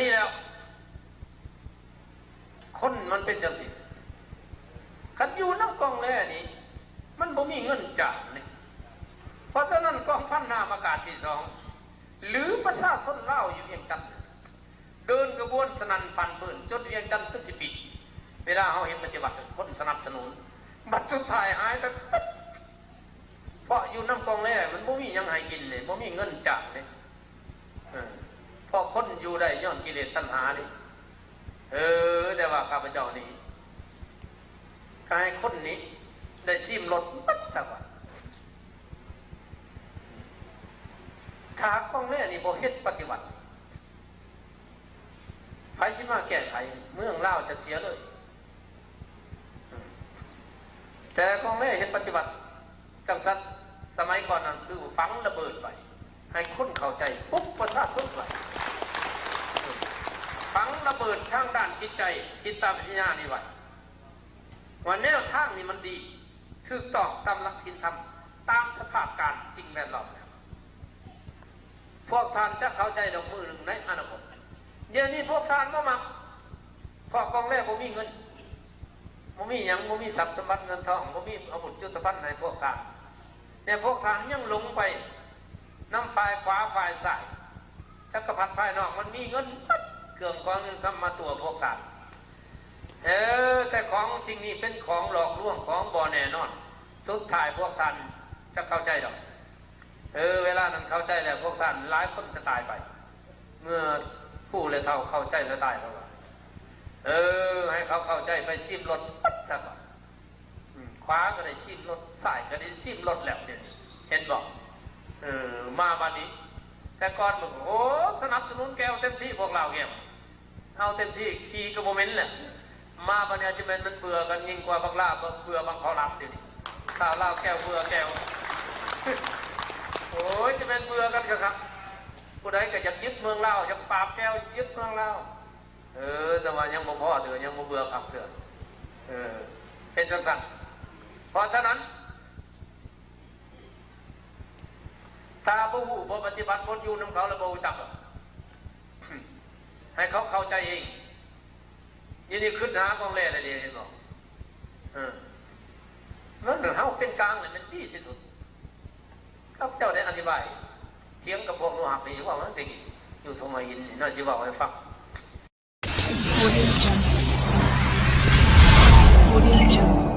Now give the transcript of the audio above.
ນີ້ແລ້ວ ຄົນມັນເປັນຈັ່ງຊີ້ ຄັນຢູ່ນຳກອງແລນີ້ ມັນບໍ່ມີເງິນຈ້າງນີ້ ເພາະສະນັ້ນ ກອງພັນນາມອາກາດທີສອງ ຫຼື ປະຊາຊົນລາວຢູ່ວຽງຈັນ ເດີນຂະບວນສະໜັ່ນຟັ່ນຟື້ນ ຈົນວຽງຈັນຈົນຊິປິດ. ເວລາເຮົາເຮັດປະຕິວັດ ຄົນສະໜັບສະໜູນ ບັດສຸດທ້າຍຫາຍໄປປຶບ ເພາະຢູ່ນຳກອງແລມັນບໍ່ມີຫຍັງໃຫ້ກິນເດ້ ບໍ່ມີເງິນຈ້າງເດ້ ເອີ ເພາະຄົນຢູ່ໄດ້ຍ້ອນກິເລດຕັນຫານີ້ ເອີ ແຕ່ວ່າຂ້າພະເຈົ້ານີ້ ກໍໃຫ້ຄົນນີ້ໄດ້ຊີມລົດໝົດຊະກ່ອນ. ຖ້າກອງແລນີ້ບໍ່ເຮັດປະຕິວັດ ໃຜຊິມາແກ້ໄຂ? ເມືອງລາວຈະເສຍເລີຍ. ແຕ່ກອງແລເຮັດປະຕິວັດຈັ່ງຊັ້ນ ສະໄໝກ່ອນນັ້ນຄືຝັງລະເບີດໄວ້ ໃຫ້ຄົນເຂົ້າໃຈ ປຸກປະຊາຊົນໄວ້ ຝັງລະເບີດທາງດ້ານຈິດໃຈ ຈິດຕະວິທະຍານີ້ໄວ້ ວ່າແນວທາງນີ້ມັນດີ ຖືກຕ້ອງຕາມຫຼັກສິນທຳ ຕາມສະພາບການສິ່ງແວດລ້ອມ. ພວກທ່ານຈະເຂົ້າໃຈດອກມື້ໜຶ່ງໃນອະນາຄົດ. ດຽວນີ້ພວກທ່ານບໍ່ມັກ ເພາະກອງແລບໍ່ມີເງິນ ບໍ່ມີຫຍັງ ບໍ່ມີຊັບສົມບັດເງິນທອງ ບໍ່ມີອາວຸດຍຸດທະພັນໃຫ້ພວກທ່ານ ແຕ່ພວກທ່ານຍັງຫຼົງໄປນຳຝ່າຍຂວາຝ່າຍຊ້າຍ. ຈັກກະພັດພາຍນອກມັນມີເງິນໝົດ ເຄື່ອງກອງເງິນຄຳມາຕົວະພວກທ່ານ. ເອີ ແຕ່ຂອງສິ່ງນີ້ເປັນຂອງຫຼອກລວງ ຂອງບໍ່ແນ່ນອນ. ສຸດທ້າຍພວກທ່ານຈະເຂົ້າໃຈດອກ. ເອີ ເວລານັ້ນເຂົ້າໃຈແລ້ວ ພວກທ່ານຫຼາຍຄົນຈະຕາຍໄປ. ເມື່ອຜູ້ແລະເຖົ້າເຂົ້າໃຈແລ້ວຕາຍ ເຂົາວ່າ ເອີ ໃຫ້ເຂົາເຂົ້າໃຈໄປ ຊີມລົດໝົດຊະກ່ອນ. ອືມ ຂວາກໍໄດ້ຊີມລົດ ຊ້າຍກໍໄດ້ຊີມລົດແລ້ວ ດຽວນີ້ເຫັນບໍ່? ເອີ ມາບັດນີ້ ແຕ່ກ່ອນມັນ ໂອ້ ສະໜັບສະໜູນແກ່ວເຕັມທີ່ ພວກລາວແກ່ວ ເອົາເຕັມທີ່ ຂີ້ກໍບໍ່ເໝັນແລ້ວ. ມາບັດນີ້ຈະແມ່ນມັນເບື່ອກັນຍິ່ງກວ່າບັກຫຼ້າເບື່ອບັກເຂົ້າຫຼາມ ດຽວນີ້ ຖ້າລາວແກ່ວເບື່ອແກ່ວ ໂອ້ຍ ຈະແມ່ນເບື່ອກັນຄັກໆ. ຜູ້ໃດກໍຢາກຍຶດເມືອງລາວ ຢາກປາບແກ່ວ ຍຶດເມືອງລາວ. ເອີ ແຕ່ວ່າຍັງບໍ່ພໍເທື່ອ ຍັງບໍ່ເບື່ອຄັກເທື່ອ. ເອີ ເຮັດຈັ່ງຊັ້ນ. ເພາະສະນັ້ນ ຖ້າບໍ່ຮູ້ ບໍ່ປະຕິບັດ ບໍ່ຢູ່ນຳເຂົາ ແລ້ວບໍ່ຮູ້ຈັກດອກ. ໃຫ້ເຂົາເຂົ້າໃຈເອງ. ດຽວນີ້ຄຶດຫາກອງແລແລ້ວເດ ເຫັນບໍ່? ເອີ ມັນ ເຮົາເປັນກາງນີ້ແມ່ນດີທີ່ສຸດ. ຂ້າພະເຈົ້າໄດ້ອະທິບາຍ ຖຽງກັບພວກໜູຮັກນີ້ຢູ່ ເວົ້າຕັ້ງແຕ່ຢູ່ທົ່ງມະຫິນນີ້ເນາະ ຊິເວົ້າໃຫ້ຟັງ. Audio Jungle. Audio Jungle.